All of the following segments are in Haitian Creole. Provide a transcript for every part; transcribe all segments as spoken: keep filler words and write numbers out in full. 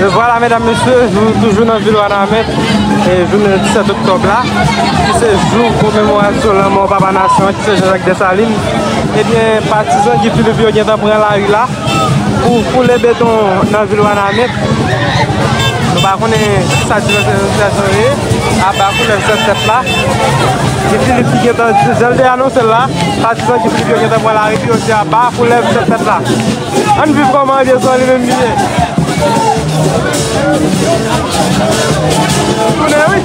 E vwala, medam, mesye, nou toujou nan vil Wanament, e jounen disèt oktòb la, ki se jou komemorasyon lanmò papa nasyon an, ki se Jean-Jacques Dessalines. Ebyen, patizan Guy Philippe yo gentan pran lari la pou foule beton nan vil Wanament. Nou pa konnen kisa ti manifestasyon ye, aba koulèv sèt tèt la. Guy Philippe ki gentan, jan l te anonse l la, patizan Guy Philippe yo gentan pran lari, epi yo di aba koulèv sèt tèt la. Ann viv kòman ebyen san li menm li ye. Tounen wi.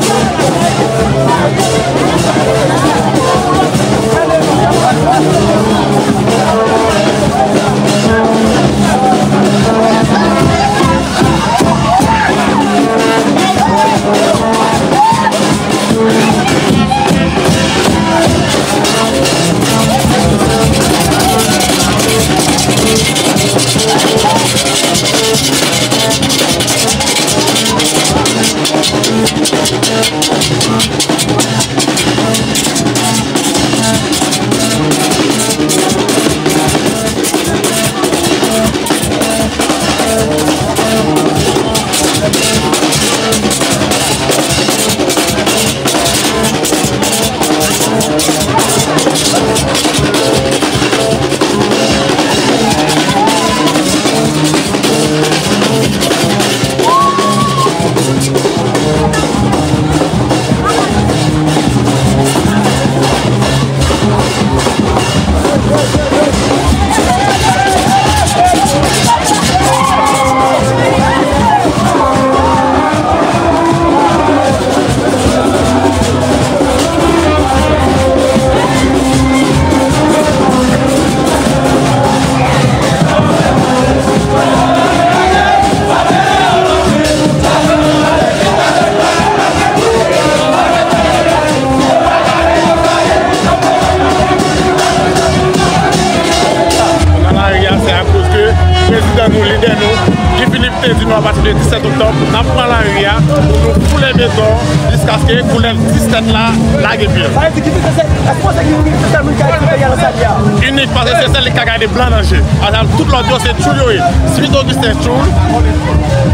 Nou nan lari a, se akoz ke prezidan nou, lidè nou, Guy Philippe te di nou apati de disèt oktòb, n ap pran lari a pou nou foule beton jiskaske koulèv dis tèt la lage pye l. Sa vle di ki se, èske w panse ki se sèl moun ki ka di peyi a nan sa li a? Inik, paske se sèl li ki ka gade blan nan je. Atò, tout lòt yo se tchoul yo ye. Smith Augustin tchoul,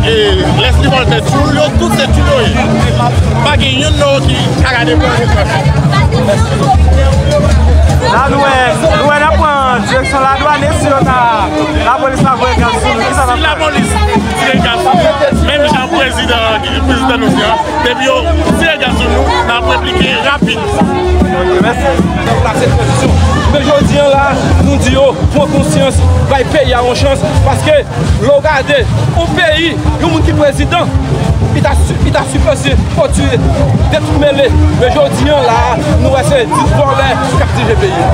e Leslie Voltaire tchoul, yo tout se tchoul yo ye. Pa gen youn nan yo ki ka gade blan nan je. La nou wè, nou wè n ap pran direksyon ladwàn, si yo ta, lapolis ta voye gaz sou nou, kisa n ap fè? Si lapolis tire gaz sou nou, menm jan prezidan, prezidan nou di an, depi yo tire gaz sou nou, n ap replike rapid. Ok, mèsi. Nan plase tranzisyon. Men jodi an la, nou di yo, pran konsyans, bay peyi a yon chans, paske lè w gade yon peyi, yon moun ki prezidan, li ta si-, li ta sipoze fòtire, detrimele. Men jodi an la, nou wè se dis vòlè k ap dirije peyi a.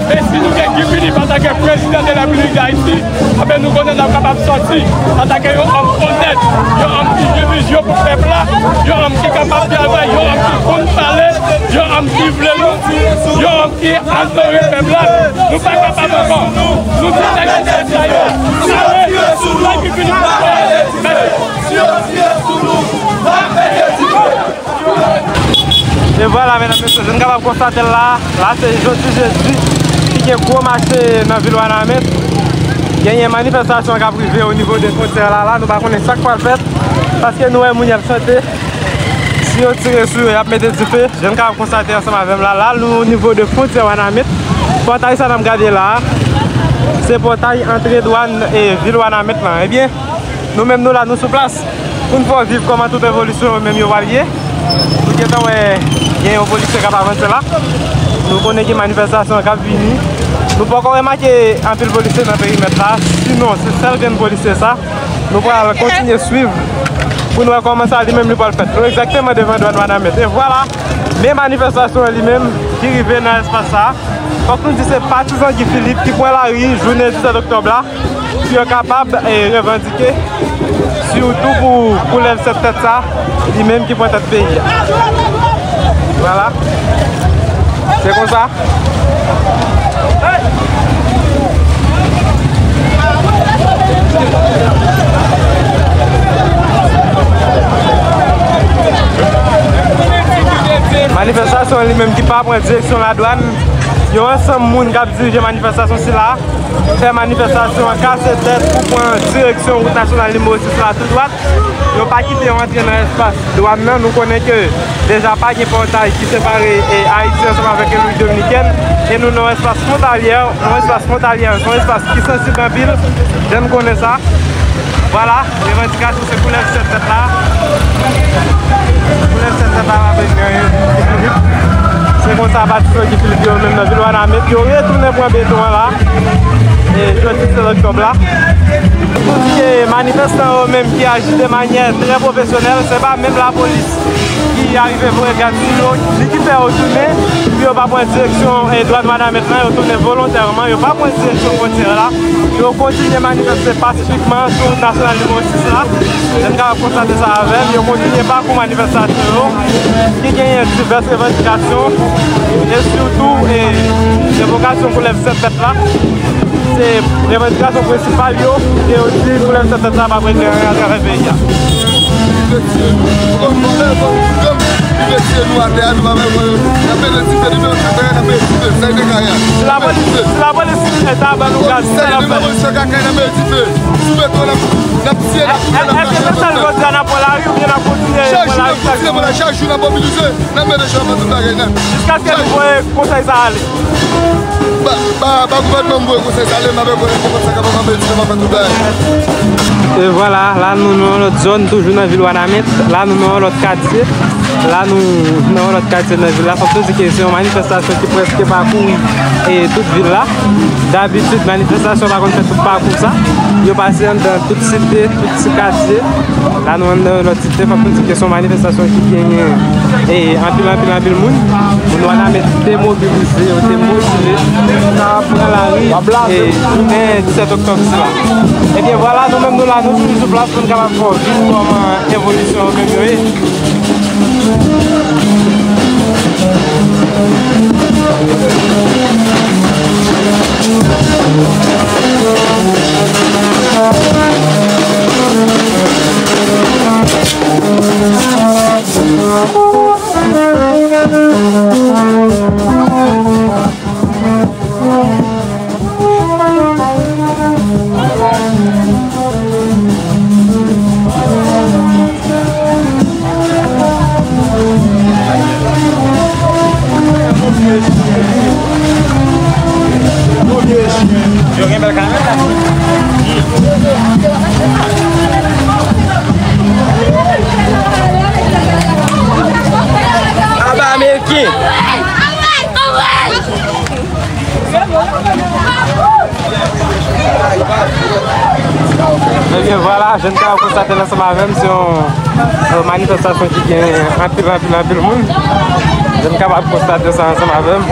E si nou gen Guy Philippe antanke prezidan de la Repiblik d Ayiti, enben nou konnen n ap kapab sòti antanke yon òm onèt, yon òm ki gen vizyon pou pèp la, yon òm ki kapab travay, yon òm ki konn pale, yon òm ki vle nou, yon òm ki adore pèp la. Nou pa kapab ankò. Nou tout nèg ki fè sa yo. Ale, Guy Philippe. Mèsi. E vwala, medam, mesye, jan n kapab konstate l la, la se jodi jedi, ki gen gwo mache nan vil Wanament. Genyen manifestasyon k ap rive o nivo de fwontyè la, la, nou pa konnen sa k pral fèt, paske nou wè moun y ap chante, si yo tire sou yo, y ap mete dife. Jan n kapab konstate ansanm avè m la, la, nou o nivo de fwontyè Wanament. Pòtay sa n ap gade la, Se pòtay antre dwàn e vil Wanament lan. Ebyen, nou menm nou la, nou sou plas pou n fè w viv kòman tout evolisyon yo menm yo pral ye. Nou gentan wè gen yon polisye k ap avanse la. Nou konnen gen manifestasyon k ap vini. Nou poko remake anpil polisye nan perimèt la. Sinon, se sèl grenn polisye sa. Nou pral kontinye swiv pou n wè kòman sa li menm li pral fèt. Nou egzakteman devan dwàn Wanament. E vwala, men manifestasyon an li menm ki rive nan espas sa. Fòk nou di se patizan Guy Philippe ki pran lari jounen disèt oktòb la pou yo kapab, eh, revandike, sitou pou koulèv sèt tèt sa, li menm ki pran tèt peyi a. Vwala. Se konsa. Manifestasyon li menm ki pa pran direksyon ladwàn. Yon ansanm moun k ap dirije manifestasyon sila fè manifestasyon an kase tèt pou pran direksyon wout nasyonal nimewo sis la tou dwat. Yo pa kite yo antre nan espas dwàn nan. Nou konnen ke deja pa gen pòtay ki separe, e, Ayiti ansanm avèk Repiblik Dominikèn. E nou nan yon espas fwontalyè, yon espas fwontalyè, se yon espas ki sansib anpil. Jan n konnen sa. Vwala, revandikasyon se koulèv sèt tèt la. Koulèv sèt tèt la pa bezwen anyen. Se konsa, patizan Guy Philippe yo menm nan vil Wanament, yo retounen pran beton an la. E jodi sèt oktòb la. Pou di ke manifestan yo menm ki aji de manyè trè pwofesyonèl, se pa menm lapolis ki arive voye gaz sou yo, li ki fè yo tounen, pou yo pa pran direksyon, e, dwàn Wanament lan, yo tounen volontèman, yo pa pran direksyon fwontyè la. Yo kontinye manifeste pasifikman sou wout nasyonal nimewo sis la. Jan n kapab konstate sa avè m, yo kontinye pakou manifestasyon yo, ki genyen divès revandikasyon, e sitou, e, revokasyon koulèv sèt tèt la. Se revandikasyon prensipal yo, e yo di koulèv sèt tèt la p ap regle anyen atravè peyi a. Li retire nou atè a, nou pa mèt wè yo. N ap mete dife, nimewo sèt la, n ap mete dife, sa e de kay a. Si lapolis, si lapolis ta ban nou gaz, kisa n ap fè? Nimewo sèt la, kay n ap mete dife. Sou beton, n ap, n ap tiye, n ap touye, n ap rache. Èske se sèl jodi a n ap pran lari oubyen n ap kontinye pran lari chak jou? Chak jou n ap kontinye pran lari, chak jou n ap mobilize, n ap mete chòf nan tout bagay nèt. Jiskaske nou voye konsèy sa ale. Ba, ba, ba gouvènman m voye konsèy sa ale, m avèk kòlèg mwen konsa kapab anpeche nou fè tout bagay. E vwala, la nou nan yon lòt zòn, toujou nan vil Wanament. La nou nan yon lòt katye. La nou nan yon lòt katye nan vil la. Fòk nou di ke se yon manifestasyon ki prèske pakouri, e, tout vil la. Dabitid, manifestasyon pa konn fè tout pakou sa. Yo pase anndan tout site, tout ti katye. La nou anndan yon lòt site, fòk nou di ke se yon manifestasyon ki genyen, e, anpil, anpil, anpil moun. Moun Wanament te mobilize, yo te motive. Sa ap pran lari, e, jounen disèt oktòb sila. Ebyen, vwala, nou menm nou la, nou toujou sou plas pou n kapab fè w viv kòman evolisyon yo menm yo ye. Yo gen bèl kamera. Aba Ameriken. Ebyen, vwala, jan n kapab konstate l ansanm avè m, se yon, yon manifestasyon ki gen anpil, anpil, anpil moun. Jan n kapab konstate sa ansanm avè m.